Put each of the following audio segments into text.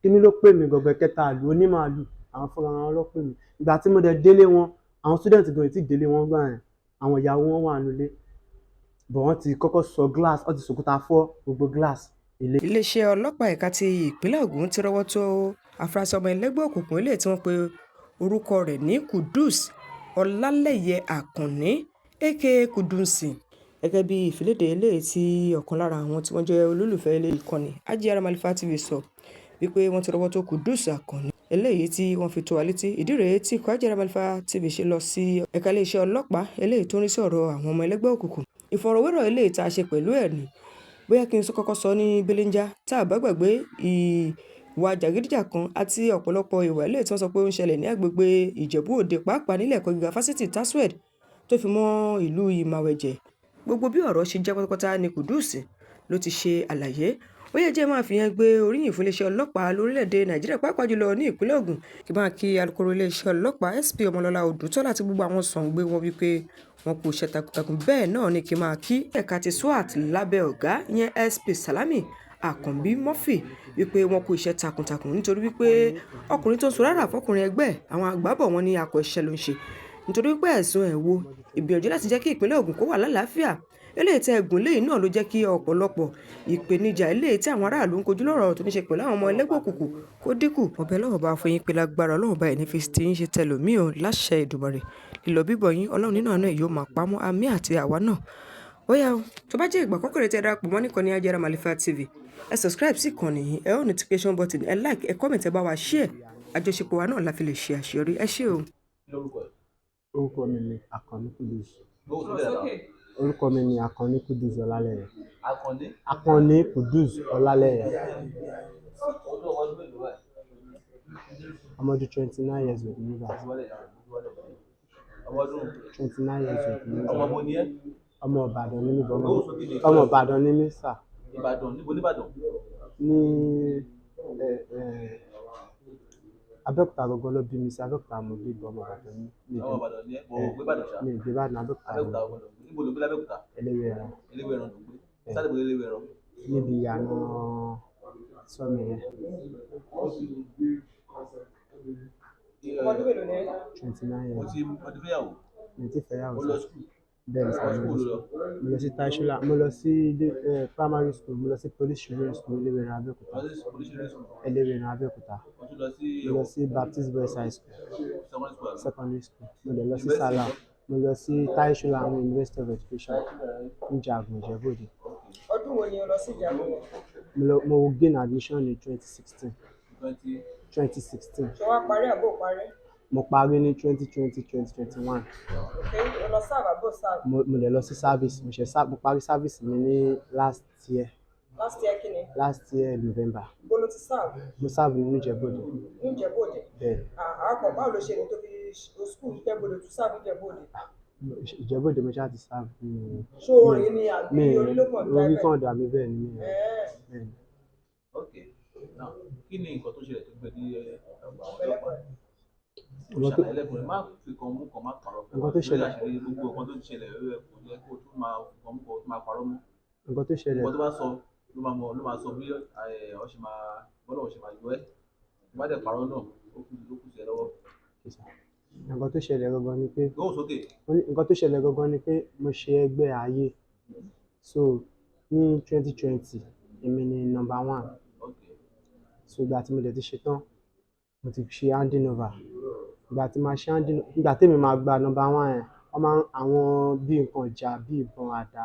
Kíní ló pè mí gbọ̀gbẹ́ kẹta àlù onímàálù, àwọn fúnra wọn ló pè mí. Ìgbà tí mo dẹ̀ délé wọn, àwọn student gan ò tí ì délé wọn gbà yẹn, àwọn ìyàwó wọn wà nílé, but wọ́n ti kọ́kọ́ sọ glass, wọ́n ti sòkúta fọ́ gbogbo glass ilé. Iléeṣẹ́ ọlọ́pàá ẹ̀ka ti ìpínlẹ̀ Ògùn ti rọ́wọ́ tó àfúrásì ọmọ ẹlẹ́gbẹ́ òkùnkùn eléyìí tí wọ́n pe orúkọ rẹ̀ ní Qudus Ọlálẹyé Àkànní, aka Kúdùsì. Gẹ́gẹ́ bí ìfiléde eléyìí tí ọ̀kan lára àwọn tí wọ́n jẹ́ olólùfẹ́ ilé ìkànnì Hajiyara Malifa TV sọ wípé wọ́n ti rọ́wọ́ tó Qudus Àkànní eléyìí tí wọ́n fi tó wa létí. Ìdí rèé tí ikọ̀ Hajiyara Malifa TV ṣe lọ sí ẹ̀ka iléeṣẹ́ ọlọ́pàá eléyìí tó ń rí sí ọ̀rọ̀ àwọn ọmọ ẹlẹ́gbẹ́ òkùnkùn. Ìfọ̀rọ̀wérọ̀ eléyìí tá a ṣe pẹ̀lú ẹ̀ ní bóyá kí n kọ́kọ́ sọ ní belenja, tá a bá gbàgbé ìwà jàgídíjàkan àti ọ̀pọ̀lọpọ̀ ìwà eléyìí tí wọ́n sọ pé ó ń ṣẹlẹ̀ ní agbègbè Ìjẹ̀bú Òde, pàápàá nílé ẹ̀kọ́ gíga fásitì TASUED tó fi mọ́ ìlú Ìmàwẹ̀jẹ̀. Gbogbo bí ọ̀rọ̀ ṣe jẹ́ pátápátá ní Qudus ló ti ṣe àlàyé. Ó yẹ jẹ́ máa fi yẹn gbé oríyìn fún iléeṣẹ́ ọlọ́pàá lórílẹ̀‐èdè Nàìjíríà, pàápàá jùlọ ní ìpínlẹ̀ Ògùn. Kí máa kí alukoro iléeṣẹ́ ọlọ́pàá SP Ọmọlọ́lá Odùtọ́lá àti gbogbo àwọn sọ̀ǹgbé wọn wípé wọn kò ṣe takuntakun. Bẹ́ẹ̀ náà ni kí máa kí ẹ̀ka ti SWAT lábẹ́ ọ̀gá yẹn SP Salami Àkànbí Murphy wípé wọn kò iṣẹ́ takuntakun, nítorí wípé ọkùnrin tó ń sọ rárá fọkùnrin ẹgbẹ́, àwọn àgbà bọ̀ wọ́n ní akọ iṣẹ́ ló ń ṣe, nítorí wípé ẹ̀sùn ẹ̀ wo ìgbìyànjú láti jẹ́ kí ìpínlẹ̀ Ògùn kó wà lálàáfíà eléyìí tẹ́ ẹ̀gùn léyìí náà ló jẹ́ kí ọ̀pọ̀lọpọ̀ ìpèníjà eléyìí tí àwọn aráàlú ń kojú lọ́rọ̀ tó ní ṣe pẹ̀lú àwọn ọmọ ẹlẹ́gbẹ́ òkùnkùn kó dínkù. Ọbẹ̀ Ọlọ́run bá fún yín pé lágbára Ọlọ́run bá ẹ̀ ní fi ti yín ṣe tẹlòmíì o, láṣẹ Èdùmàrè. Lílọ bíbọ̀ yín, Ọlọ́run nínú àánú ẹ̀ yóò máa pamọ́ àmì àti àwa náà. Ó yá o, tó bá jẹ́ ìgbà àkọ́kọ́ rẹ̀ tí ẹ darapọ̀ mọ́ níkànnì Hajiyara Malifa TV, ẹ subscribe sí ìkànnì yìí, ẹ on notification button, ẹ like, ẹ comment, ẹ bá wa share. Àjọṣepọ̀ wa náà la fi lè ṣe àṣeyọrí. Ẹ ṣé o. Lórúkọ ẹ̀? Orúkọ mi ni Àkànní Qudus. Gbóhùn sókè dáadáa. Orúkọ mi ni Àkànní Qudus Ọlálẹyé. Àkànní. Àkànní Qudus Ọlálẹyé. Ọdún ọmọ ọdún mélòó báyìí? Ọmọ ọdún 29 years old ní báyìí. Ọmọ ọdún 29 years old ní ọmọ báyìí. ọmọ ni ẹ́? Ọmọ Ìbàdàn ní mí bọ́. Gbóhùn sókè lè. Ọmọ Ìbàdàn ní mí sà. Ìbàdàn níbo nìbàdàn? Ní ẹ ẹ Abẹ́òkúta gangan ló bí mi sí. Abẹ́òkúta mo gbé bọ́, ọmọ Ìbàdàn ní mi. Ọmọ Ìbàdàn ni ẹ́, bọ̀ ò gbé Ìbàdàn ṣá? Mi ì gbé Ìbàdàn, Abẹ́òkúta. Abẹ́òkúta ọgbọ́dọ̀ níbo ló gbé lábẹ́òkúta? Eléwéẹran. Eléwéẹran ló gbé sáré bó Eléwéẹran? Níbi ìyànà sọmi yẹn. Ọmọ ọdún mélòó ni ẹ́? 29 O years. ti o ti fẹ́yàwó? Mi ò tí fẹ́yàwó O sà. lọ school? Bẹ́ẹ̀ ni sà. Àwọn Mo school lọ ló lọ? Mo lọ sí Taishola, mo lọ sí ilé primary school, mo lọ sí Police Children School, Eléwéẹran, Abẹ́òkúta. Lọ sí police children school? Eléwéẹran, Abẹ́òkúta. O tún lọ sí Mo lọ sí Baptist Boys High School. Secondary school àbí? Secondary school. Mo dẹ̀ lọ sí University Salam. ńkọ́? Mo lọ sí Taishola àwọn University of Education ní Ìjàgbọ̀n, Ìjẹ̀bú-Òde. Ọdún wo ni o lọ sí Ìjàgbọ̀n? Mo lọ, mo gain admission ní 2016. 20 2016. Ṣé wàá parí àbó parí? Mo parí ní 2020, 2021. Ok, o lọ serve àbó serve? Mo dẹ̀ lọ sí service, mo ṣe mo parí service mi ní last year. Last year kí ni? Last year November. Bó ló ti serve? Mo serve nínú Ìjẹ̀bú-Òde. Ní Ìjẹ̀bú Òde? Bẹ́ẹ̀. Àkọ́ báwo ló ṣe ní tó fi o school Ìjẹ̀bú Òde tún serve Ìjẹ̀bú Òde? Ìjẹ̀bú-Òde mo ṣáà ti serve mi. Ṣó orin ni àbí Mi orí ló kàn dá orí bẹ́ẹ̀? kàn dà mí bẹ́ẹ̀ ni mi. Ẹ̀ẹ́. Bẹ́ẹ̀ ni. Ok, now kí ni nǹkan tó ṣẹlẹ̀ tó gbé dé ọgbà àwọn ọlọ́pàá? Nǹkan tó Ṣàlàyé lẹ́kùnrin, má fi kan mú kan, má parọ́ fún Nǹkan wa. tó Lórí ṣẹlẹ̀ àṣírí gbogbo nǹkan tó ń ṣẹlẹ̀, ó yẹ kó yẹ kó tún máa fi kan mú kan tó máa parọ́ mọ́. Nǹkan tó ṣẹlẹ̀ Nǹkan tó bá sọ ló máa mọ, ló máa sọ bí ọ ṣe máa bọ́lá ò ṣe máa yọ ẹ́. Tó bá dẹ̀ parọ́ náà, ó kù sí ẹ lọ́wọ́. Nǹkan tó ṣẹlẹ̀ gangan ni pé Gbóhùn sókè. Nǹkan tó ṣẹlẹ̀ gangan ni pé mo ṣe ẹgbẹ́ ayé. So ní 2020, èmi ni number one. So ìgbà tí mo dẹ̀ ti ṣe tán, mo ti ṣe handing over. Ìgbà tí màá ṣe handing, ìgbà tèmi máa gba number one yẹn, wọ́n máa ń àwọn bí nǹkan ìjà bí ìbọn, àdá,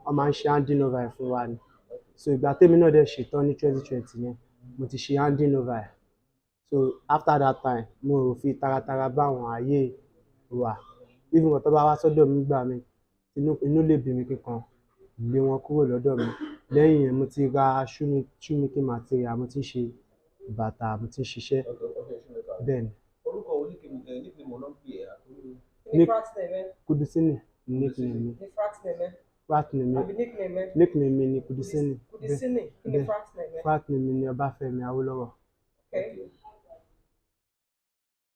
wọ́n máa ń ṣe handing over ẹ̀ fún wa ni. So ìgbà tèmi náà dẹ̀ ṣe tán ní 2020 yẹn, mo ti ṣe handing over ẹ̀. So after that time, mo ò fi taratara bá àwọn ayé wà. Even tó bá wá sọ́dọ̀ mi nígbà mi, inú lè bí mi kíkan lé wọn kúrò lọ́dọ̀ mi. Lẹ́yìn yẹn, mo ti ra shoemaking material, mo ti ń ṣe bàtà, mo ti ń ṣiṣẹ́. Bẹ́ẹ̀ ni. Orúkọ wo nickname wo ló ń pè ẹ́ àti Ní frat name ẹ? Kudusini ni nickname mi. Ní frat name ẹ? Frat name mi Àbí nickname ẹ? Nickname mi ni Kudusini. Kudisini. Kí ni Bẹ́ẹ̀. frat name ẹ? Frat name mi ni Ọbáfẹ́mi Awólọ́wọ̀. Okay.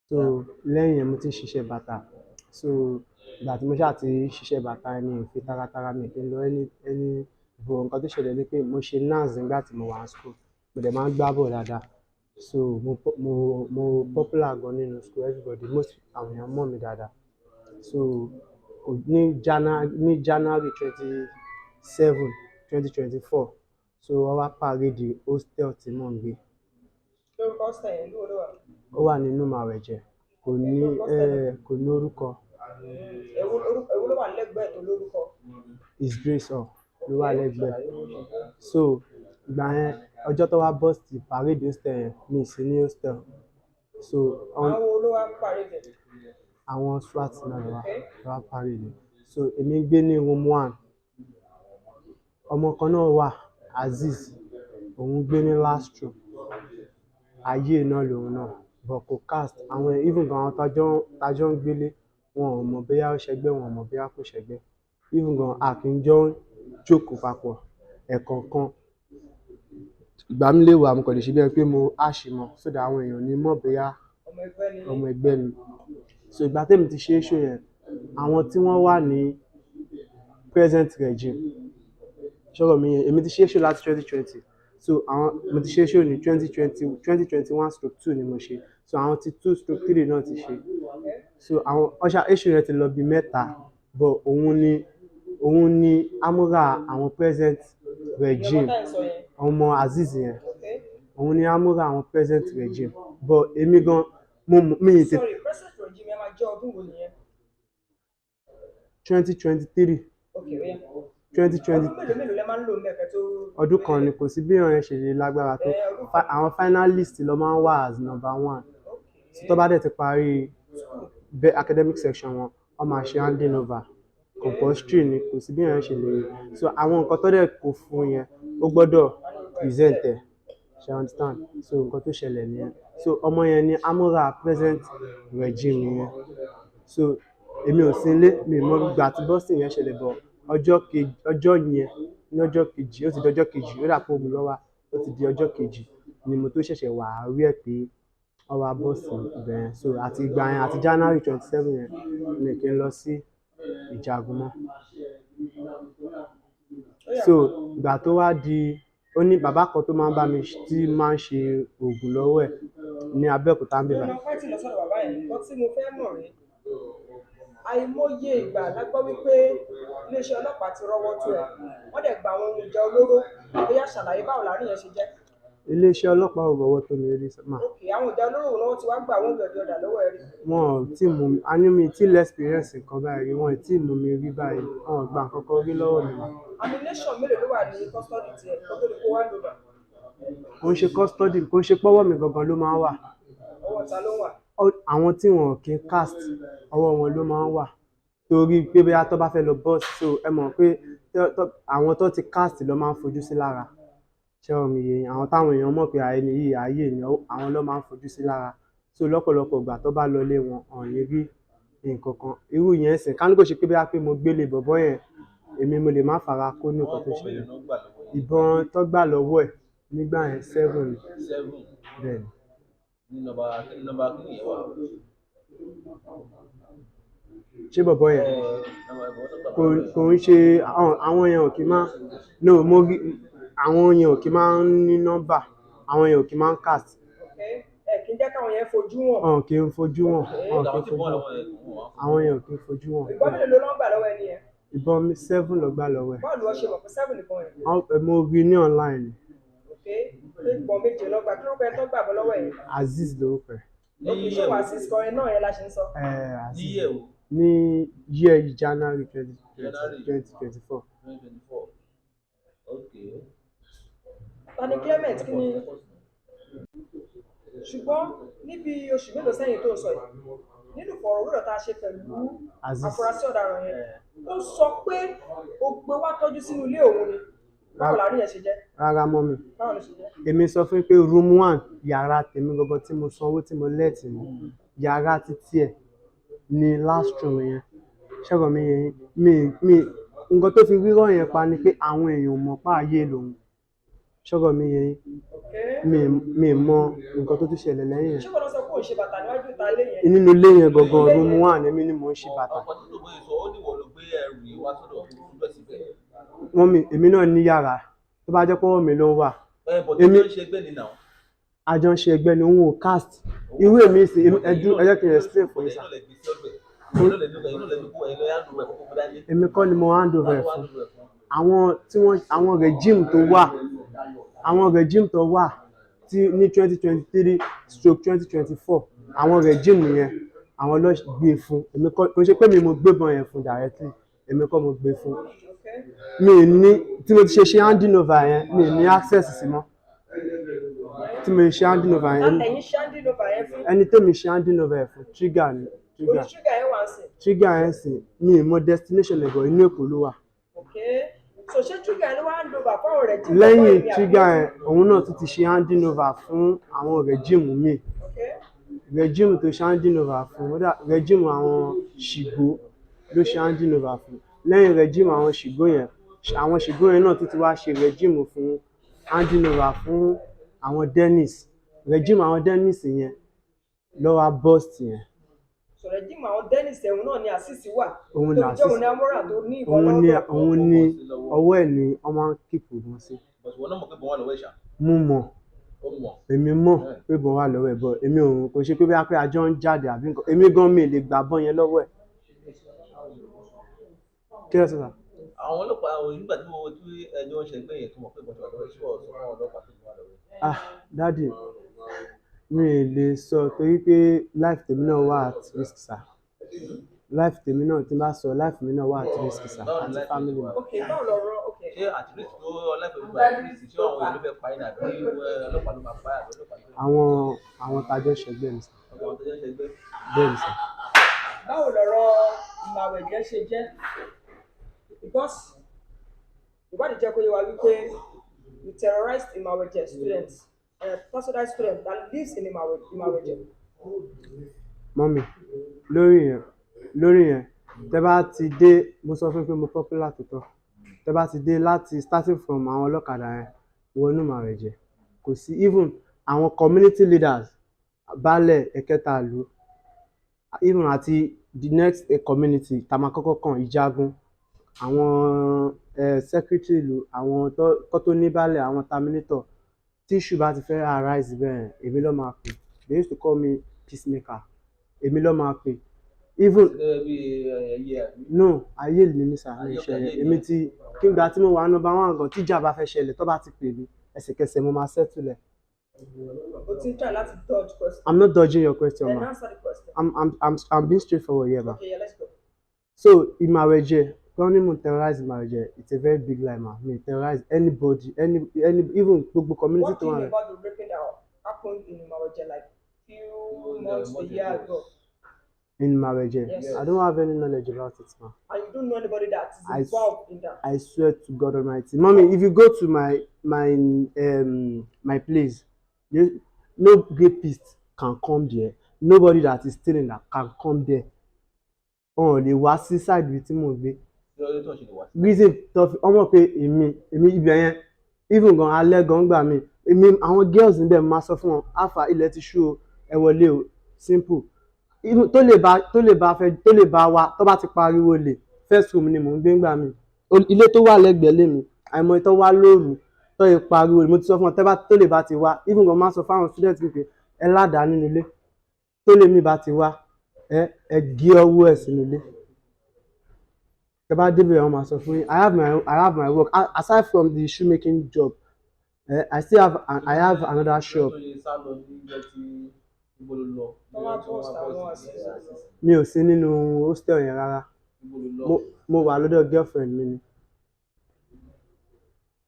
So lẹ́yìn yẹn, mo ti ń ṣiṣẹ́ bàtà. So ìgbà tí mo ṣáà ti ń ṣiṣẹ́ bàtà, mi ò fi taratara, mi kì í lọ any. But nǹkan tó ṣẹlẹ̀ ni pé mo ṣe NANS nígbà tí mo wà ní school. Mo dẹ̀ máa ń gbá ball dáadáa. So mo popular gan nínú school, everybody, most àwọn èèyàn mọ̀ mí dáadáa. So ní January 27, 2024, so wọ́n wá parade hostel tí mò ń gbé. Lórúkọ hostel yẹn, ìlú wo ló wà? Ó wà nínú Màwẹ̀jẹ̀, kò ní kò ní orúkọ. Èwo èwo ló wà lẹ́gbẹ̀ẹ́ tó lórúkọ? His Grace Hall ló wà lẹ́gbẹ̀ẹ́. So ìgbà yẹn, ọjọ́ tó wá burst parade hostel yẹn, mi ì sí ní hostel. So Àwọn wo ló wá parade ẹ̀? Àwọn SWAT náà ló wá parade. So èmi ń gbé ní room one. Ọmọ kan náà wà, Azeez, òun gbé ní last room. Ayé náà lòun náà, but kò cast. Àwọn even gan àwọn tájọ́ ń gbélé, wọn ò mọ̀ bóyá ó ṣẹgbẹ́, wọn ò mọ̀ bóyá kò ṣẹgbẹ́. Even gan a kì í jọ ń jókòó papọ̀ ẹ̀ẹ̀kọ̀ọ̀kan. Ìgbà mí lè wà mo kàn lè ṣe bí ẹni pé mo háàṣì mọ́, so that àwọn èèyàn ò ní mọ̀ bóyá Ọmọ ẹgbẹ́ ni. ọmọ ẹgbẹ́ ni. So ìgbà tèmi ti ṣe issue yẹn, àwọn tí wọ́n wà ní present regime, ṣọ́rọ̀ mi yé, èmi ti ṣe issue láti 2020. So àwọn mo ti ṣe issue ní 2020, 2021/2 ni mo ṣe. So àwọn tí 2/3 náà ti ṣe. So àwọn ọ̀ṣà issue yẹn ti lọ bí mẹ́ta, but òun ni amúra àwọn present regime. Ìyẹn ọmọ tá ẹ̀ ń sọ yẹn. Ọmọ Azeez yẹn. Okay. Òun ni amúra àwọn present regime, but èmi gan mo mi ì tètè. Sorry, present regime yẹn máa jẹ́ ọdún wo nìyẹn? 2023. Okay, ó yá. 2020. Ọdún mélòó mélòó lẹ máa ń lò mẹ́kẹ́ tó? Ọdún kan ni, kò sí bí èèyàn yẹn ṣe lè lágbára tó. Ẹ, ọdún kan. Àwọn finalist ló máa ń wà as number one. So tó bá dẹ̀ ti parí academic section wọn, wọ́n máa ṣe handing over. Compulsory ni, kò sí bí èèyàn ṣe lè. So àwọn nǹkan tó dẹ̀ kó fún yẹn, ó gbọ́dọ̀ present ẹ̀, ṣe understand? So nǹkan tó ṣẹlẹ̀ nìyẹn. So ọmọ yẹn ni amúra present regime yẹn. So èmi ò sí nílé, mi ò mọ ìgbà tí busting yẹn ṣẹlẹ̀, but ọjọ́ kejì, ọjọ́ yẹn ní ọjọ́ kejì, ó ti di ọjọ́ kejì, ó dà pé òun lọ́wọ́, ó ti di ọjọ́ kejì ni mo tó ṣẹ̀ṣẹ̀ wà rí ẹ̀ pé wọ́n wá burst ibẹ̀ yẹn. So àti ìgbà yẹn, àti January 27 yẹn, mi kì í lọ sí Ìjagun mọ́. So ìgbà tó wá di, ó ní bàbá kan tó máa ń bá mi tí máa ń ṣe oògùn lọ́wọ́ ẹ̀ ní Abẹ́òkúta ń bí Mo báyìí. máa pẹ́ tí lọ sọ́dọ̀ bàbá yẹn. Nǹkan tí mo fẹ́ mọ̀ rèé, àìmọye ìgbà la gbọ́ wípé iléeṣẹ́ ọlọ́pàá ti rọ́wọ́ tó ẹ̀, wọ́n dẹ̀ gba àwọn ohun ìjà olóró. Bóyá ṣàlàyé báwo láàrin yẹn ṣe jẹ́. Iléeṣẹ́ ọlọ́pàá ò rọ́wọ́ tó mi rí mà. Ok, àwọn ìjà olóró wo ni wọ́n ti wá gbà, àwọn ògẹ̀dẹ̀ ọ̀dà lọ́wọ́ ẹ rí? Wọn ò tí mú mi, a ní mi tí lè experience nǹkan báyìí rí, wọn ò tí mú mi rí báyìí, wọn ò gba nǹkan kan rí lọ́wọ́ mi mà. Ammunition mélòó ló wà ní custody tiẹ̀ kó tó di kó wá lò bà? Kò ń ṣe custody, kò ń ṣe pọ́wọ́ mi gangan ló máa ń wà. Ọwọ́ ta ló wà? Àwọn tí wọn kì í cast, ọwọ́ wọn ló máa ń wà, torí pé bóyá tó bá fẹ́ lọ burst. So ẹ mọ̀ pé àwọn tó ti cast ló máa ń fojú sí lára. Ṣé ọ̀rọ̀ mi yé yín? Àwọn táwọn èèyàn mọ̀ pé ẹni yìí ayé ni, àwọn ló máa ń fojú sí lára. So lọ́pọ̀lọpọ̀ ìgbà tó bá lọ ilé wọn, wọn ò ní rí nǹkan kan. Irú yẹn sìn, ká ní kò ṣe pé bóyá pé mo gbélé bọ̀bọ́ yẹn, èmi mo lè má fara kó ní nǹkan tó Àwọn ọmọ ṣẹlẹ̀. mélòó ló gbà lọ́wọ́ yín? Ìbọn tó gbà lọ́wọ́ ẹ̀ nígbà yẹn, seven ni. Seven? Bẹ́ẹ̀ ni. Ní nọ́mbà kí ni, nọ́mbà kí nìyẹn wà? Ṣé bọ̀bọ́ yẹn? Ẹ, nọ́mbà ìbọn tó gbà Kò lọ́wọ́ ẹ̀. kò ń ṣe àwọn yẹn ò kí máa, no, mo rí àwọn yẹn ò kí máa ń ní nọ́mbà, àwọn yẹn ò kí máa ń cast. Ok, ẹ kì í jẹ́ káwọn yẹn fojú hàn. Wọn kì í fojú hàn, wọn kì Àwọn í tí fojú bọ́ọ̀lù hàn. lọ́wọ́ yẹn kò wọ́n. Àwọn yẹn ò kí ń fojú hàn. Ìbọn mélòó ló ń gbà lọ́wọ́ ẹni yẹn? Ìbọn mi, seven ló gbà lọ́wọ́ ẹ̀. Báwo ni wọ́n ṣe mọ̀ pé seven nìkan yẹn? Mo rí ní online. Ok, ìbọn méje ló gbà. Kí ló pẹ́ tó gbà bọ́ lọ́wọ́ ẹ̀? Azeez lórúkọ ẹ̀. Ok, ṣé wàá sí kọrin náà yẹn la ṣe ń sọ? Ẹ̀ Ní Azeez. yẹ̀ o? Ní year yìí, January twenty January. 2024. 2024, ok. Tani Clement, kí ni? Ṣùgbọ́n níbi oṣù mélòó sẹ́yìn tó ń sọ yìí, nínú ìfọ̀rọ̀wérọ̀ tá a ṣe pẹ̀lú Azeez. afurasí ọ̀daràn yẹn, ó sọ pé ó gbé wá tọ́jú sínú ilé òun ni. Báwo làárín yẹn ṣe jẹ́? Rárá mọ́ mi. Báwo ló ṣe jẹ́? Èmi sọ fún yín pé room one, yàrá tèmi gangan tí mo sanwó tí mo let ní, yàrá títí ẹ̀ ní last room yẹn. Ṣẹ́gun mi yẹn mi nǹkan tó fi rírọ̀ yẹn pa ni pé àwọn èèyàn ò mọ̀ pa ayé lòun. Ṣọ́rọ̀ mi yé yín? Ok. Mi mọ nǹkan tó tún ṣẹlẹ̀ lẹ́yìn Ṣé wọn lọ sọ pé òun ṣe bàtà níwájú ìta ilé yẹn? yẹn. Nínú ilé yẹn gangan, room one, èmi ni mò ń ṣe bàtà. Ọkọ̀ tí tòbó yìí sọ, ó ní wọ́n ló gbé ẹrù yìí wá sọ́dọ̀ tó tún bẹ̀ síbẹ̀. Wọ́n mi, èmi náà ní yàrá tó bá jẹ́ pé ọwọ́ mi ló ń wà. Ẹ bọ̀ tó ń ṣe gbé ni nà. A jọ ń ṣe ẹgbẹ́ ni, òun ò cast irú èmi sì. Ẹdú, ẹ jẹ́ kí n explain fún yín, sir. Èmi kọ́ ni mo hand over ẹ̀ fún. Àwọn tí wọ́n, àwọn regime tó wà, àwọn regime tó wà tí ní 2023/2024, àwọn regime yẹn, àwọn ló gbé fún. Èmi kọ́, kò ṣe pé mi mo gbébọn yẹn fún directly. Èmi kọ́ mo gbé fún. Mi ní tí mo ti ṣe handing over yẹn, mi ní access sí mọ́. Tí mo ṣe handing over yẹn, Ẹ̀yin ṣe handing over yẹn fún? Ẹni tẹ́mi ṣe handing over ẹ̀ fún, Trigger ni, Trigger. Orí Trigger yẹn wà ń sìn? Trigger yẹn sìn, mi ì mọ destination ẹ̀, bọ̀ inú Èkó ló wà. Okay, so ṣé Trigger yẹn ló wá hand over fáwọn regime? Lẹ́yìn Trigger yẹn, òun náà tún ti ṣe handing over fún àwọn regime míì. Regime tó ṣe handing over fún, ó dà regime àwọn Ṣìgbó ló ṣe handing over fún. Lẹ́yìn regime àwọn Ṣìgbó yẹn, àwọn Ṣìgbó yẹn náà tún ti wá ṣe regime fún handing over fún àwọn Dennis. Regime àwọn Dennis yẹn ló wá burst yẹn. So regime àwọn Dennis, ẹ̀hún náà ni Azeez wà? Òun tó ni fi jẹ́ òun Azeez. ní amọ́ra tó ní ìbọn Òun ni. lọ́wọ́. Òun ni, ọwọ́ ẹ̀ ni wọ́n máa ń keep ìbọn sí. But ìwọ náà mọ̀ pé bọ́n wà lọ́wọ́ ẹ̀ ṣá? Mo mọ̀. Ó mọ̀. Èmi mọ̀ pé ìbọn wà lọ́wọ́ ẹ̀, bọ̀ èmi ò kò ṣe pé bí a jọ ń jáde àbí nǹkan. Èmi gan mi lè gbà bọ́n yẹn lọ́wọ́ ẹ̀. Kí ló sọ, sir? Àwọn ọlọ́pàá, àwọn nígbà tí mo tí ẹjọ́ ń ṣẹgbẹ́ yẹn, tó mọ̀ pé ìbọn ti wà lọ́wọ́ ẹ̀, ṣé wọ́n sọ fún àwọn ọlọ́pàá pé ìbọn wà lọ́wọ́ ẹ̀? Ah, daddy, mi ì lè sọ torí pé life tèmi náà wà at risk, sir. Life tèmi náà, tí n bá sọ, life mi náà wà at risk, sir, Báwo ni àti life family mi. wà? Ok, báwo lọ̀rọ̀? Ok. Ṣé at risk tó life ẹ̀ wà at risk, ṣé àwọn èèyàn ló fẹ́ pa ẹ́ ní àbí ọlọ́pàá ló máa pa ẹ́, àbí ọlọ́pàá ló fẹ́ Àwọn tájọ́ ṣẹgbẹ́ mi, sir. Ọ̀gá àwọn tó jẹ́ ṣẹgbẹ́. Bẹ́ẹ̀ ni, sir. Báwo lọ̀rọ̀ ìmàwẹ̀jẹ́ ṣe jẹ́? Because ìwádìí jẹ́ kó yé wa wípé you terrorized Ìmàwẹ̀jẹ̀ students, pastorite student that lives in Ìmàwẹ̀jẹ̀. Mummy, lórí yẹn, tẹ́ bá ti dé, mo sọ fún yín pé mo popular tó tọ́. Tẹ́ bá ti dé láti starting from àwọn ọlọ́kadà yẹn wọnú Ìmàwẹ̀jẹ̀, kò sí, even àwọn community leaders, baálẹ̀ ẹ̀kẹta ìlú, even àti the next community tá a máa kọ́kọ́ kàn, Ìjagun, àwọn secretary ìlú, àwọn tó kọ́ tó ní baálẹ̀, àwọn terminator, tí issue bá ti fẹ́ arise bẹ́ẹ̀, èmi ló máa pè. They used to call me peacemaker. Èmi ló máa pè. Even Gẹ́gẹ́ bí ẹyẹ àbí? No, ayé ni mí, sir, mi Ayé, ìṣẹ̀lẹ̀. ayé Èmi ni. ti kí n gbà tí mo wà number one gan, tíjà bá fẹ́ ṣẹlẹ̀, tó bá ti pè mí, ẹsẹ̀kẹsẹ̀ mo máa settle ẹ̀. O ti ń try láti dodge question. I'm not dodging your question, Then ma. answer the question. I'm being straightforward here, ma. Okay, yeah, let's go. So Ìmàwẹ̀jẹ̀ wọ́n ní mo terrorize Ìmàwẹ̀jẹ̀, it's a very big lie, ma. Mi terrorize anybody, any even gbogbo community What tó do you wà know rẹ̀. about the raping that happened in Imaweje like few months, a year ago? In Ìmàwẹ̀jẹ̀? Yes. I don't have any knowledge about it, ma. And you don't know anybody that is involved in that? I swear to God Almighty. Mommy, if you go to my place, no rapist can come there. Nobody that is stealing that can come there. Wọn ò lè wá sí side ibi tí mò ń gbé. Kí ló dé tó ń ṣe lè wá sí? Reason tó fi wọ́n mọ̀ pé èmi ibẹ̀ yẹn, even gan alẹ́ gan gbà mí, èmi àwọn girls níbẹ̀ máa sọ fún wọn, "Alpha, ilẹ̀ ti ṣú o, ẹ wọlé o." Simple. Even tó lè bá fẹ́ tó lè bá wa tó bá ti pariwo lè, first room ni mò ń gbé ńgbà mí. Ilé tó wà lẹ́gbẹ̀ẹ́ lé mi, àìmọ̀ tó wá lóru tó yẹ pariwo, mo ti sọ fún wọn, tẹ́ bá tó lè bá ti wá, even gan máa sọ fáwọn student mi pé ẹ ládàá nínú ilé, tó lè mi bá ti wá, ẹ gé ọwọ́ ẹ̀ sínú ilé. Tẹ́ bá débẹ̀, wọ́n máa sọ fún yín. I have my work. Aside from the shoemaking job, I still have I have another shop. Tó yẹ sá lọ níjọ́ tí ibo ló lọ? Wọ́n wá Níjọ́ tí wọ́n post wá àwọn post Azeez. Azeez. Mi ò sí nínú hostel yẹn rárá. Ibo ló lọ? Mo wà lọ́dọ̀ girlfriend mi ni.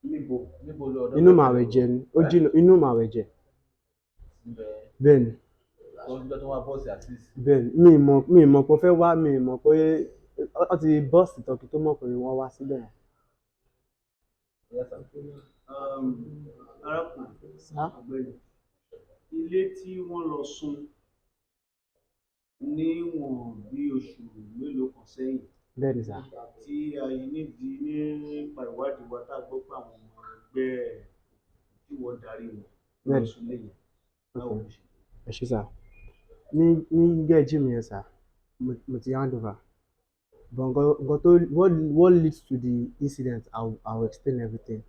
Níbo? Níbo lọ ọ̀dọ̀ Inú girlfriend? Màwẹ̀jẹ ni, ó jìnnà, inú Màwẹ̀jẹ. Ibẹ̀? Bẹ́ẹ̀ ni. Tó níjọ́ tó wá bọ́ọ̀sì Azeez. Bẹ́ẹ̀ ni. Mi ì mọ̀ pé ó fẹ́ wá, mi ì mọ̀ pé ó ti bọ́ọ̀sì tọ́kì tó mọ̀ pé wọ́n wá síbẹ̀ yẹn. Yes, sir. Arákùnrin Sir? ọ̀gbẹ́ni, ilé tí wọ́n lọ sùn níwọ̀n bí oṣù mélòó kan sẹ́yìn, Bẹ́ẹ̀ ni, sir. tí a yìí nídìí nípa ìwádìí wa, tá a gbọ́ pé àwọn ọmọ ẹgbẹ́ tí wọ́n darí wọn lọ Bẹ́ẹ̀ni. sùn lé yẹn, báwo ló ṣe? Ẹ ṣé, sir. Ní gẹ́ẹ̀jì mi yẹn, sir, mo ti hand over, but nǹkan tó what leads to the incident, I will explain everything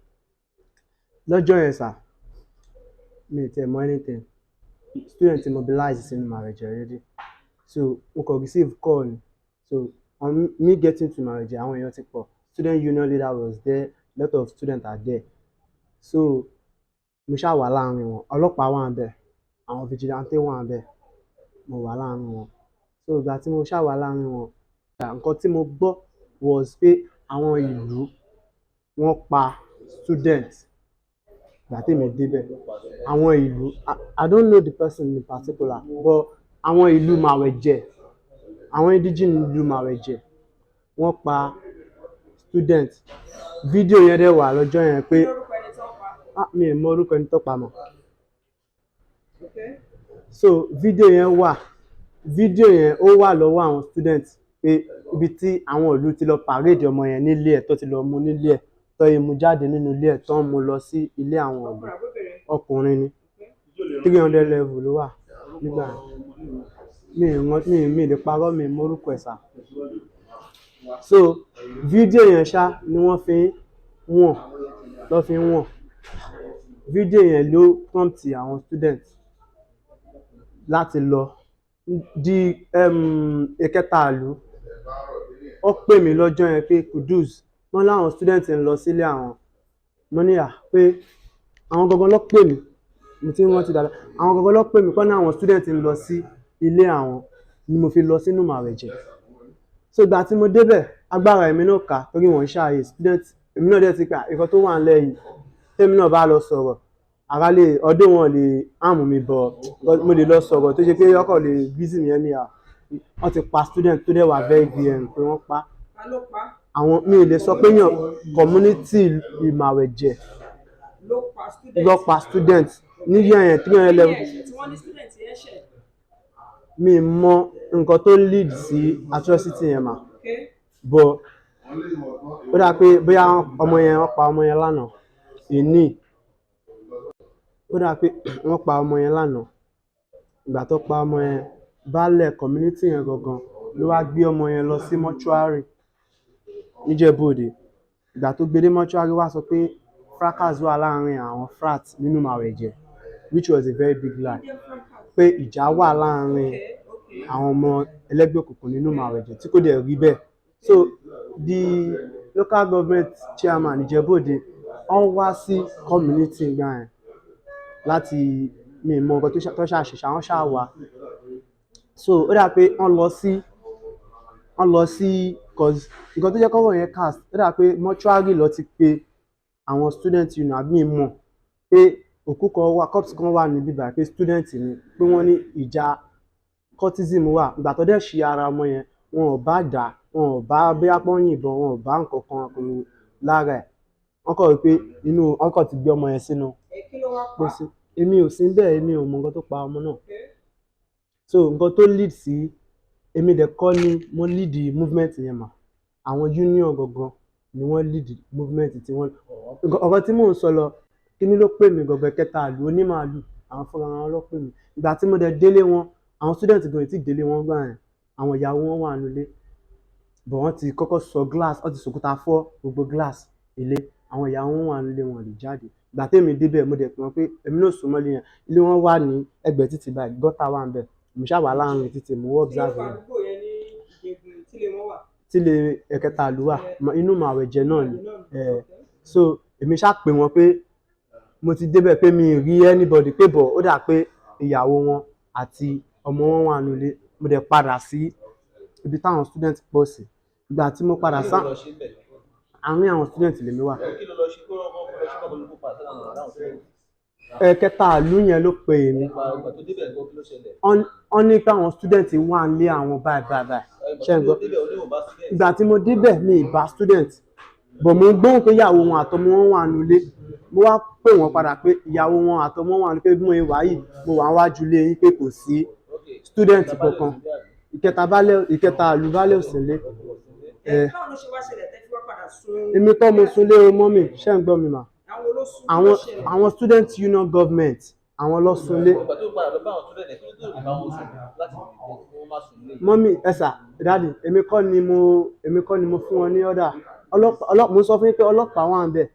lọ́jọ́ yẹn, sir. Mi ì tiẹ̀ mọ anything. Student ti mobilize sínú Màwẹ̀jẹ̀ already. So mo kàn receive call ni. So on me getting to Màwẹ̀jẹ̀, àwọn èèyàn ti pọ̀. Student union leader was there, lot of students are there. So mo ṣáà wà láàrin wọn. Ọlọ́pàá wà ńbẹ̀, àwọn vigilante wà ńbẹ̀, mo wà láàrin wọn. So ìgbà tí mo ṣáà wà láàrin wọn, nǹkan tí mo gbọ́ was pé àwọn ìlú wọ́n pa student. Ìgbà tí èmi débẹ̀, àwọn ìlú, I don't know the person in particular, but àwọn ìlú Màwẹ̀jẹ̀, àwọn indigene ìlú Màwẹ̀jẹ̀, wọ́n pa student. Fídíò yẹn dẹ̀ wà lọ́jọ́ yẹn pé Lórúkọ ẹni tó pa? Ah, mi ò mọ orúkọ ẹni tó pa mọ́. Okay. So fídíò yẹn wà, fídíò yẹn ó wà lọ́wọ́ àwọn student pé ibi tí àwọn ìlú ti lọ parade ọmọ yẹn nílé ẹ̀, tó ti lọ mú nílé ẹ̀, tó yẹ mú jáde nínú ilé ẹ̀, tó ń mú lọ sí ilé àwọn ìlú. Ọkùnrin àbóbìnrin? Ọkùnrin ni, 300 level ló wà nígbà yẹn. Mi ì rántí, mi ì lè parọ́, mi ì mọ orúkọ ẹ̀ sà. So fídíò yẹn ṣá ni wọ́n fi ń wọ̀n, lọ́ fi ń wọ̀n. Fídíò yẹn ló prompt àwọn student láti lọ di ìkẹta ìlú. Ó pè mí lọ́jọ́ yẹn pé Kudus, wọ́n láwọn student ń lọ sílé àwọn. Mo ní à pé àwọn gangan ló pè mí, mo ti ń rántí dáadáa. Àwọn gangan ló pè mí pé ní àwọn student ń lọ sí ilé àwọn ni mo fi lọ sínú Màwẹ̀jẹ̀. So ìgbà tí mo débẹ̀, agbára èmi náà kà torí wọ́n ń ṣàyè student. Èmi náà dẹ̀ ti pé nǹkan tó wà ńlẹ̀ yìí, tèmi náà bá lọ sọ̀rọ̀, ara lè ọdún wọn lè àmù mi bọ̀, mo lè lọ sọ̀rọ̀ tó ṣe pé ọkọ̀ lè reason mi anyhow. Wọ́n ti pa student tó dẹ̀ wà very glaring pé wọ́n pa. Ta ló pa? Àwọn mi ì lè sọ pé yàn community Ìmàwẹ̀jẹ̀ Ló pa student? Ló pa student ní year yẹn, 300 level. Kí ni ẹ̀ṣẹ̀ tí wọ́n ní student yẹn ṣẹ̀? Mi ì mọ nǹkan tó lead sí atrocity yẹn mà. But ó dà pé bóyá ọmọ yẹn, wọ́n pa ọmọ yẹn lánàá ìní. Ó dà pé wọ́n pa ọmọ yẹn lánàá. Ìgbà tó pa ọmọ yẹn, baálẹ̀ community yẹn gangan ló wá gbé ọmọ yẹn lọ sí mọ́ṣúárì níjẹ̀bú-Òde. Ìgbà tó gbé dé mọ́ṣúárì, wá sọ pé fracas wà láàrin àwọn frat nínú Màwẹ̀jẹ̀, which was a very big lie, pé ìjà wà láàrin àwọn ọmọ ẹlẹ́gbẹ́ òkùnkùn nínú Màwẹ̀jẹ̀, tí kò dẹ̀ rí bẹ́ẹ̀. So the local government chairman Ìjẹ̀bú-Òde, wọ́n wá sí community ìgbà yẹn láti, mi ì mọ nǹkan tó ṣàṣìṣe, àwọn ṣáà wá. So ó dà pé wọ́n lọ sí cause nǹkan tó jẹ́ kọ́rọ̀ yẹn cast, ó dà pé mọ́ṣúárì lọ ti pe àwọn student union àbí mi mọ̀ pé òkú kan wà, corpse kan wà níbí báyìí, pé student ni, pé wọ́n ní ìjà cultism wà. Ìgbà tó dẹ̀ ṣí ara ọmọ yẹn, wọn ò bá dà, wọn ò bá bóyá pọ́n yìnbọn, wọn ò bá nǹkan kan kò lára ẹ̀. Wọ́n kàn rí pé inú wọ́n kàn ti gbé ọmọ yẹn sínú Ẹ kí ló wá pa? Pósí. Èmi ò sí níbẹ̀, èmi ò mọ nǹkan tó pa ọmọ náà. So nǹkan tó lead sí, èmi dẹ̀ kọ́ ni mo lead movement yẹn mà. Àwọn union gangan ni wọ́n lead movement tí wọ́n. Ọ̀rọ̀ tí mò ń sọ lọ, kíní ló pè mí gangan, kẹta ìlú onímàálù, àwọn fúnra wọn ló pè mí. Ìgbà tí mo dẹ̀ délé wọn, àwọn student gan ò tí ì délé wọn gbà yẹn. Àwọn ìyàwó wọn wà nínú ilé, but wọ́n ti kọ́kọ́ sọ glass, wọ́n ti sòkúta fọ́ gbogbo glass ilé. Àwọn ìyàwó wọn wà nínú ilé, wọn ò lè jáde. Ìgbà tèmi débẹ̀, mo dẹ̀ pè wọ́n pé èmi náà sún mọ́lé yẹn. Ilé wọn wà ní ẹ̀gbẹ́ títì báyìí, gutter wà ńbẹ̀. Mo ṣáà wà láàrin títì, mo ń Kí ló observe pa wọn. Àdúgbò yẹn ní Ìjẹ̀bú tílé wọn wà? Tílé ẹ̀kẹta ìlú wà, inú Màwẹ̀jẹ̀ náà ni. So èmi ṣáà pè wọ́n pé mo ti débẹ̀, pé mi ì rí anybody, pé bọ̀ ó dà pé ìyàwó wọn àti ọmọ wọn wà nínú ilé. Mo dẹ̀ padà sí ibi táwọn student pọ̀ sí. Ìgbà tí mo padà Kí sá ló lọ ṣe ń bẹ̀? Àárín àwọn student lèmi wà. Kí ló lọ ṣe kó lọ ṣe kó lọ kópa sára àwọn student? Ẹ̀kẹta ìlú yẹn ló pe èmi. Ìgbà tó débẹ̀ gbọ́, kí ló ṣẹlẹ̀? Wọ́n ní pé àwọn student wà nílé àwọn báyìí báyìí báyìí. Ìgbà Ṣé ń tó gbọ́? débẹ̀, oníwọ̀n bá student. Ìgbà tí mo débẹ̀, mi ì bá student, but mo ń gbóhùn pé ìyàwó wọn àtọmọ wọn wà nílé. Mo wá pè wọ́n padà pé ìyàwó wọn àtọmọ wọn wà nílé, pé bí mo ṣe wà yìí, mo wà níwájú ilé yín, pé kò sí student kankan. Ìkẹta baálẹ̀, ìkẹta ìlú baálẹ̀ ò sí nílé. Ẹ báwo ló ṣe wá ṣẹlẹ̀ tẹ́ fi wá padà sun? Èmi kọ́ mo sunlé o, mummy. Ṣé ń gbọ́ mi mà? Àwọn olóṣù Àwọn àwọn student union government, àwọn ló sunlé. Ìgbà tó padà lọ bá àwọn student ẹ̀, kí ló tó lè bá wọn sùn láti lè jẹ́ kí wọ́n má sùn lé? Mummy, ẹ sà, daddy, èmi kọ́ ni mo fún wọn ní order. Ọlọ́pàá, mo sọ fún yín pé ọlọ́pàá wà ń bẹ̀.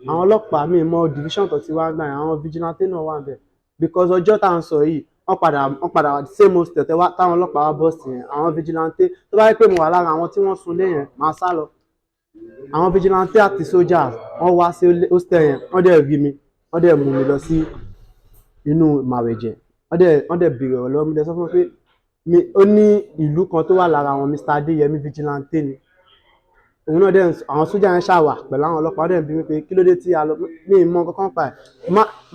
Àwọn ọlọ́pàá, mi mọ division tó ti wá gbà yẹn, àwọn vigilante náà wà níbẹ̀, because ọjọ́ tá à ń sọ yìí, wọ́n padà same hostel tẹ́ wá táwọn ọlọ́pàá wá bọ́ sí yẹn. Àwọn vigilante, tó bá yẹ pé mo wà lára àwọn tí wọ́n sunlé yẹn, màá sá lọ. Àwọn vigilante àti soldiers, wọ́n wá sí hostel yẹn, wọ́n dẹ̀ rí mi, wọ́n dẹ̀ mú mi lọ sí inú màwẹ̀jẹ̀, wọ́n dẹ̀ béèrè ọ̀rọ̀ lọ́wọ́ mi. Dẹ̀ sọ fún mi pé mi ó ní ìlú kan tó wà lára àwọn, Mr. Adéyẹmí, vigilante ni òun náà. Dẹ̀ àwọn sójà yẹn ṣàwà pẹ̀lú àwọn ọlọ́pàá, wọ́n dẹ̀ ń bi mí pé kí ló dé tí a lọ. Mi ì mọ kankan pa ẹ̀.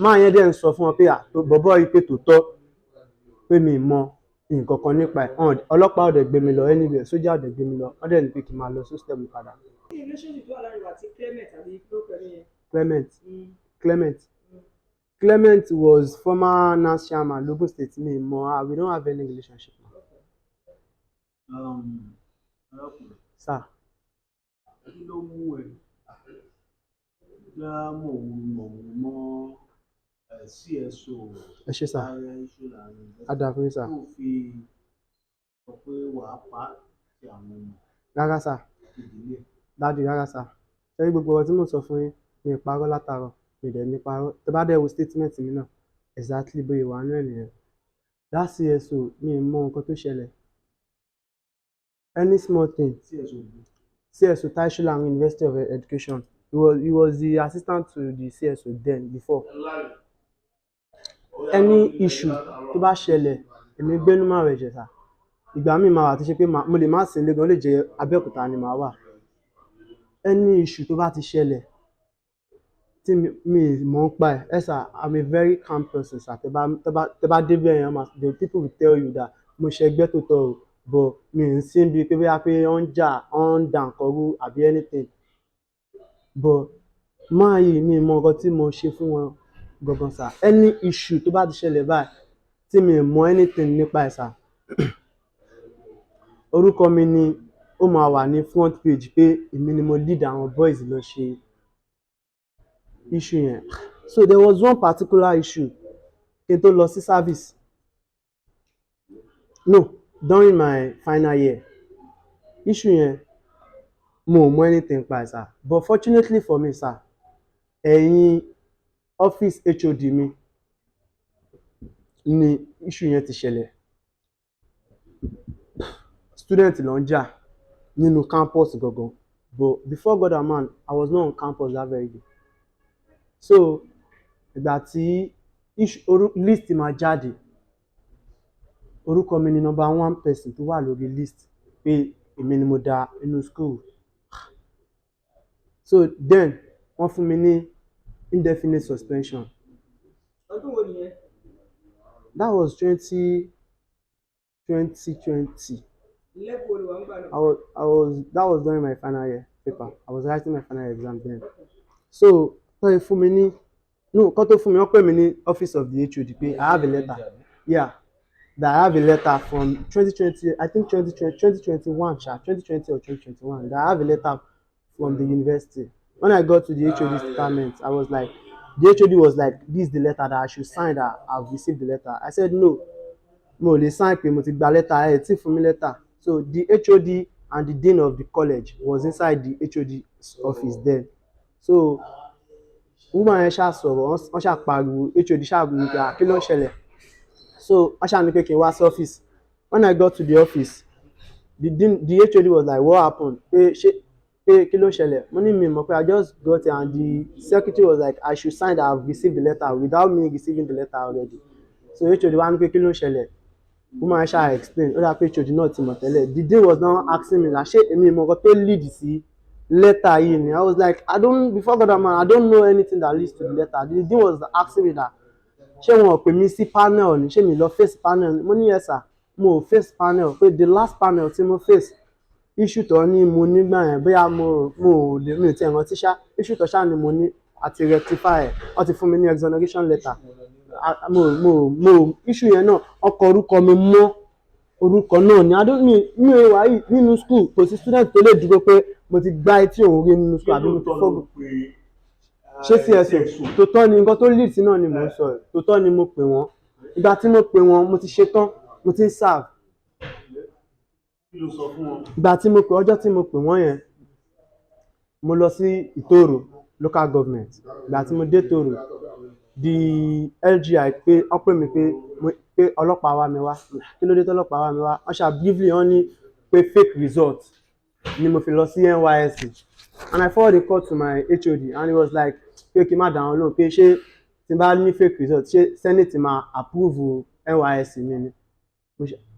Máa yẹn dẹ̀ ń sọ fún wọn pé bọ̀bọ́ yìí pé tòótọ́ pé mi ì mọ nǹkan kan nípa ẹ̀. Ọlọ́pàá ò dẹ̀ gbé mi lọ anywhere, sójà ò dẹ̀ gbé mi lọ. Wọ́n dẹ̀ ní pé kí n máa lọ sí hostel mi padà. Kí ni relationship tó wà láàrin wa àti Clement, àbí kí ló pẹ̀lú yẹn? Clement, Clement, Clement was former NANS chairman l'Ogun State. Mi ì mọ, we don't have any relationship. Arákùnrin, Sir. Kí ló mú ẹ dá mọ̀wó mọ́ CSO Ẹ ṣé sir. Ààrẹ Ìṣúná Á dáa fún yín sir. tó fi sọ pé wàá pa á ti àwọn ọmọ Rárá sir. ìdílé? Daddy, rárá sir. Ṣé rí gbogbo ọ̀rọ̀ tí mò ń sọ fún yín, mi ì parọ́ látàárọ̀, mi ì dẹ̀ ní parọ́. Tẹ́ bá dẹ̀ wo statement mi náà, exactly bóyá wà nínú ẹ̀ nìyẹn. That CSO, mi ì mọ nǹkan tó ṣẹlẹ̀. Any small thing. CSO bu? CSO Tai Solarin University of Education. He was the assistant to the CSO then before. Any issue tó bá ṣẹlẹ̀, èmi gbénú màwẹ̀jẹ̀ sir. Ìgbà míì máa wà tó ṣe pé mo lè má sí nílé gan, ó lè jẹ́ Abẹ́òkúta ni màá wà. Any issue tó bá ti ṣẹlẹ̀ tí mi ì mọ̀ nípa ẹ̀, ẹ sir, I'm a very calm person sir. Tẹ́ bá débẹ̀ yẹn, the people will tell you that mo ṣẹgbẹ́ tó tọ́ o, but mi ì sí níbi pé bóyá pé wọ́n ń jà, wọ́n ń dà nǹkan rú àbí anything. But man yìí, mi ì mọ nǹkan tí mo ṣe fún wọn gangan sir. Any issue tó bá ti ṣẹlẹ̀ báyìí tí mi ì mọ anything nípa ẹ̀ sir, orúkọ mi ni ó máa wà ní front page pé èmi ni mo lead àwọn boys lọ ṣe issue yẹn. So there was one particular issue kí n tó lọ sí service, no, during my final year. Issue yẹn, mo ò mọ anything nípa ẹ̀ sir, but fortunately for me sir, ẹ̀yìn office HOD mi ni issue yẹn ti ṣẹlẹ̀. Student ló ń jà nínú campus gangan, but before God and man, I was not on campus that very day. So ìgbà tí issue list máa jáde, orúkọ mi ni number one person tó wà lórí list pé èmi ni mo da inú school. So then wọ́n fún mi ní indefinite suspension. Ọdún wo nìyẹn? That was 2020. Level wo ló wà nígbà náà? I was that was during my final year paper. I was writing my final year exam then. So tó yẹ fún mi ní, no, kó tó fún mi, wọ́n pè mí ní office of the HOD pé I have a letter, yeah, that I have a letter from 2020, I think 2020, 2021 sha, 2020 or 2021, that I have a letter from the university. When I got to the HOD department, I was like, the HOD was like, "This is the letter that I should sign, that I've received the letter." I said no, mo ò lè sign pé mo ti gba letter, ẹ tí fún mi letter. So the HOD and the dean of the college was inside the HOD office then. So woman yẹn ṣáà sọ̀rọ̀, wọ́n ṣáà pariwo, HOD ṣáà ní pé, "Ah, kí ló ń ṣẹlẹ̀?" So wọ́n ṣáà ní pé kí n wá sí office. When I got to the office, the dean, the HOD was like, "What happened?" Pé ṣé pé kí ló ń ṣẹlẹ̀. Mo ní mi mọ̀, pé I just got it, and the secretary was like I should sign that I've received the letter without me receiving the letter already. So HOD wá ní pé kí ló ń ṣẹlẹ̀. Woman yẹn ṣáà explain, ó dà pé HOD náà ti mọ̀ tẹ́lẹ̀. The dean was now asking me like, ṣé èmi mọ̀ nǹkan tó lead sí letter yìí ni? I was like, I don't, before God and man, I don't know anything that leads to the letter. The dean was asking me that ṣé wọn ò pè mí sí panel ni, ṣé mi lọ face panel ni. Mo ní yes sir, mo ò face panel, pé the last panel tí mo face, issue tó ní mo nígbà yẹn, bóyá mo ò lè, mi ò tiẹ̀ rántí ṣá, issue tó ṣá ni mo ní àti rectify ẹ̀, wọ́n ti fún mi ní exoneration letter. Ah, mo issue yẹn náà, wọ́n kọ orúkọ mi mọ́ orúkọ náà ni. I don't mi ò wá yìí nínú school, kò sí student tó lè dúró pé mo ti gbá etí òun rí nínú school àbí mo ti fọ́gùn. Ṣé CSO tó tọ́ ni? Nǹkan tó lead sí náà ni mò ń sọ yìí. Tó tọ́ ni mo pè wọ́n. Ìgbà tí mo pè wọ́n, mo ti ṣetán, mo ti ń serve. Kí ló sọ fún wọn? Ìgbà tí mo pè, ọjọ́ tí mo pè wọ́n yẹn, mo lọ sí Ìtòrò. local government. Ìgbà tí mo dé Tòrò, the LGI pé wọ́n pè mí pé pé ọlọ́pàá wá mi wá. Kí ló dé tọ́lọ́pàá wá mi wá? Wọ́n ṣá briefly, wọ́n ní pé fake result ni mo fi lọ sí NYSC, and I forward the call to my HOD and he was like pé kí n má dá wọn lóhùn, pé ṣé tí n bá ní fake result, ṣé senate máa approve NYSC mi ni?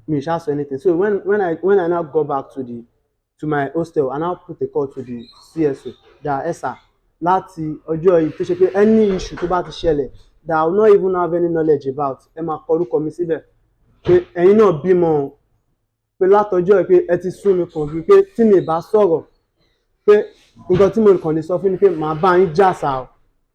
Mi ṣá sọ anything. So when I now go back to my hostel, I now put a call to the CSO that, ẹ sir, láti ọjọ́ yìí tó ṣe pé any issue tó bá ti ṣẹlẹ̀ that I will not even have any knowledge about, ẹ máa kọ orúkọ mi síbẹ̀, pé ẹ̀yin náà bímọ o, pé látọjọ́ yìí pé ẹ ti sún mi kàn, pé tí mi bá sọ̀rọ̀, pé nǹkan tí mo kàn lè sọ fún ni pé màá bá yín jà sá o,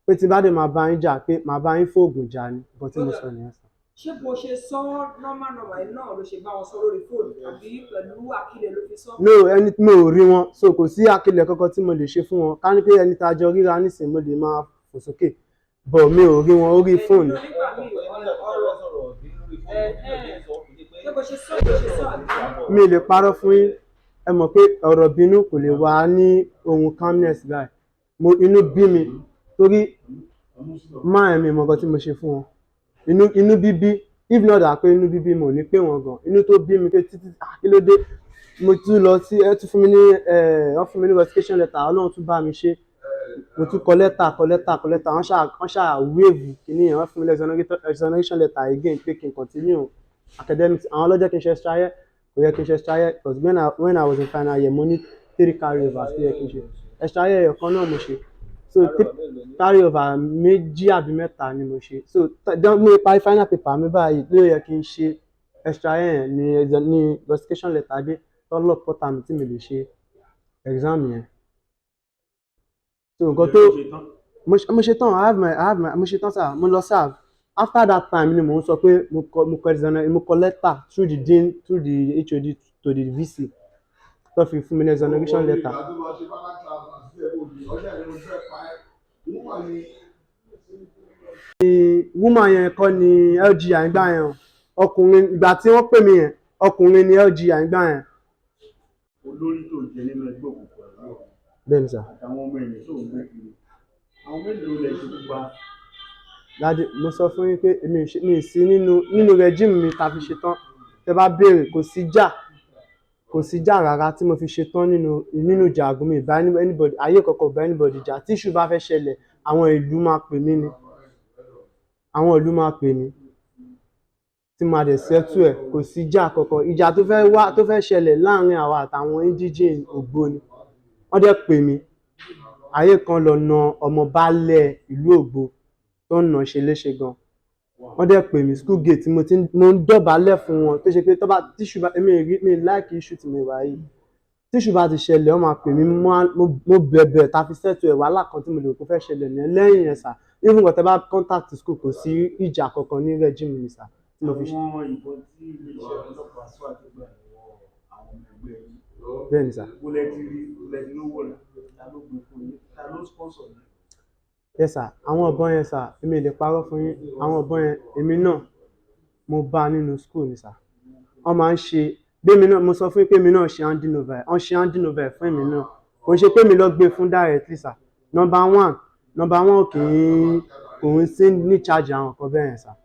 pé tí bá dé màá bá yín jà, pé màá bá yín fóògùn jà ni. Nǹkan tí mo sọ nìyẹn sir. Ṣé bó ṣe sọ normal normal yìí náà ló ṣe bá wọn sọ lórí fóònù, àbí pẹ̀lú àkílẹ̀ ló fi sọ? No, ẹni mi ò rí wọn, so kò sí àkílẹ̀ kankan tí mo lè ṣe fún wọn. Ká ní pé ẹni tá a jọ ríra nísìnyí, mo lè máa fò sókè, but mi ò rí wọn orí fóònù. Nígbà míì ọ̀rọ̀, ṣé bó ṣe sọ àbí? Mi lè parọ́ fún yín, ẹ mọ̀ pé ọ̀rọ̀ bínú kò lè wà ní ohun calmness báyìí. Mo inú bí mi torí máa mi mọ̀ nǹkan tí mo ṣe fún wọn. Inú bíbí, if not that pé inú bíbí, mo ní pé wọn gan inú tó bí mi pé títí, ah, kí ló dé? Mo tún lọ sí, ẹ tún fún mi ní ẹ, wọ́n fún mi ní verification letter. Ọlọ́run tún bá mi ṣe, mo tún kọ lẹ́tà, kọ lẹ́tà, kọ lẹ́tà. Wọ́n ṣáà waive kìíní yẹn. Wọ́n fún mi ní exoneration letter again pé kí n continue academics. Àwọn ọlọ́jọ́ kí n ṣe extra year, kò yẹ kí n ṣe extra year, because when I was in final year, mo ní three carry overs tó yẹ kí n ṣe. Extra year ẹ̀kan náà mo ṣe, so carry over méjì àbí mẹ́ta ni mo ṣe. So mo parí final paper mi báyìí ló yẹ kí n ṣe extra year yẹn ní verification letter dé tọ́lọ̀ pọ́tà mi tí mi lè ṣe exam yẹn. So nǹkan tó mo ṣe tán, I have my mo ṣe tán sir, mo lọ serve. After that time ni mò ń sọ pé mo kọ letter through the dean, through the HOD to the VC, tó fi fún mi ní exoneration letter. Ìgbà tó lọ ṣe final class àti ẹ̀ òdì ọjọ́ ìrìn ojú ẹ̀ pa ẹ́ woman ni. Woman yẹn kọ́ ni LGI ìgbà yẹn o. Ọkùnrin, ìgbà tí wọ́n pè mí yẹn, ọkùnrin ni LGI ìgbà yẹn. Olórí tó jẹ nínú ẹgbẹ́ òkùnkùn ẹ̀rọ Bẹ́ẹ̀ ni sir. àtàwọn ọmọ ẹ̀yìn tó ń gbé kiri, àwọn mélòó lẹ ṣe pa? Daddy, mo sọ fún yín pé èmi ò ṣe, mi ì sí nínú regime mi ta fi ṣe tán. Tẹ bá béèrè, kò sí jà, kò sí jà rárá tí mo fi ṣe tán nínú ìjà àgùn. Mi ì bá anybody ayé kankan ò bá anybody jà. Tí issue bá fẹ́ ṣẹlẹ̀, àwọn ìlú máa pè mí ni, àwọn ìlú máa pè mí tí máa dẹ̀ settle ẹ̀. Kò sí jà kankan. Ìjà tó fẹ́ wá, tó fẹ́ ṣẹlẹ̀ láàrin àwa àtàwọn indigene Ògbóni, wọ́n dẹ̀ pè mí. Ayé kan lọ na ọmọ baálẹ̀ ìlú Ògbó tó ń nà ṣe léṣe gan. Wọ́n dẹ̀ pè mí school gate, mo ti mo ń dọ̀bálẹ̀ fún wọn, tó ṣe pé tó bá tí issue bá, èmi rí mi like issue tí mo wà yìí. Tí issue bá ti ṣẹlẹ̀, wọ́n máa pè mí. Mo bẹ̀bẹ̀ ta fi settle ẹ̀. Wàhálà kan tí mo lè rò pé ó fẹ́ ṣẹlẹ̀ nìyẹn. Lẹ́yìn yẹn sir, even nǹkan tẹ́ bá contact school, kò sí ìjà kankan ní regime mi sir tí mo fi ṣe. Àwọn ìbọn tí iléeṣẹ́ ọlọ́pàá SWAT gbà lọ́wọ́ àwọn ọmọ ẹgbẹ́ yìí, Bẹ́ẹ̀ ni sir. bó lẹ ti rí, bó lẹ ti rówó rẹ̀, ta ló gbé fún yín, ta ló sponsor yín? Yes sir. Àwọn ìbọn yẹn sir, èmi ò lè parọ́ fún yín, àwọn ìbọn yẹn, èmi náà mo bá nínú school ni sir. Wọ́n máa ń ṣe bí èmi náà, mo sọ fún yín pé èmi náà ṣe handing over ẹ̀, wọ́n ṣe handing over ẹ̀ fún èmi náà. Kò ń ṣe pé mi lọ gbé fún directly sir. Number one kì í, kò ń sí ní charge àwọn nǹkan bẹ́ẹ̀ yẹn sir.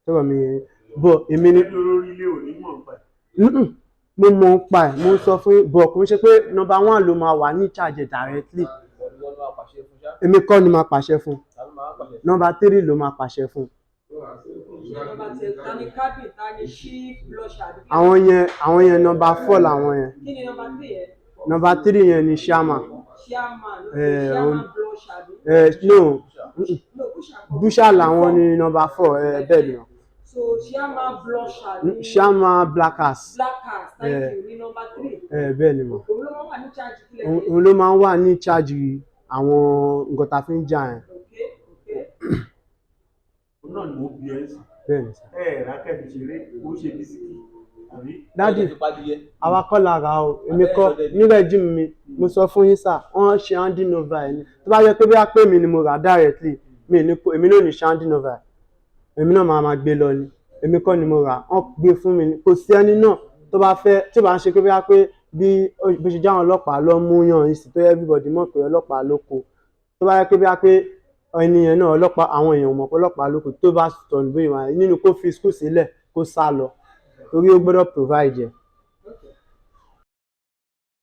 Sọ̀rọ̀ mi yẹn, but èmi ni Ẹbí olórí ilé ò ní mọ̀ nípa ẹ̀. Mm-mm. Mo mọ̀ ń pa ẹ̀, mo ń sọ fún yín, but kò ń ṣe pé number one ló máa wà ní charge ẹ̀ directly. Ìwọ ló máa pàṣẹ fún ṣá? Èmi kọ́ ni máa pàṣẹ fún. Ta ló máa pàṣẹ fún? Number three ló máa pàṣẹ fún. Number ten, ta ni cabin, ta ni chief blusher àbí kí? Àwọn yẹn number four làwọn yẹn. Kí ni number three yẹn? Number three yẹn ni chairman. Chairman, okay. Eh, chairman blusher àbí? No. No, busher kọ́. Busher làwọn ni number four, bẹ́ẹ̀ ni. So chairman blusher ní Chairman Blackers. Blackers, thank Eh. you, ní number three. Bẹ́ẹ̀ ni mọ̀. Òun ló máa wà ní charge kílẹ̀? Òun ló máa ń wà ní charge àwọn nǹkan tá a fi ń jà yẹn. Okay. Òun náà ni mo bí ẹ sí. Bẹ́ẹ̀ ni sir. Ẹ ẹ̀ rákẹ́ fi ṣeré, kó ṣe bisikì àbí? Daddy, Ẹ fi padìyẹ. Àwa kọ́ la rà o, èmi kọ́. Ní regime mi, mo sọ fún yín sir, wọ́n ṣe handing over ẹ̀ ni. Tó bá yẹ pé bí a pé mi ni mo rà directly, mi ní kó èmi náà ní ṣe handing over ẹ̀, èmi náà máa máa gbé lọ ni. Èmi kọ́ ni mo rà, wọ́n gbé fún mi ni. Kò sí ẹni náà tó bá fẹ́, tí ó bá ń ṣe pé bí a pé bí bó ṣe jẹ́ àwọn ọlọ́pàá ló mú yàn yín sí, tó yẹ everybody mọ̀ pé ọlọ́pàá ló kó. Tó bá yẹ pé bí a pé ẹni yẹn náà ọlọ́pàá, àwọn èèyàn ò mọ̀ pé ọlọ́pàá ló kù tó bá sọnù bóyá wà nínú, kó fi school sílẹ̀, kó sá lọ, torí ó gbọ́dọ̀ provide ẹ̀.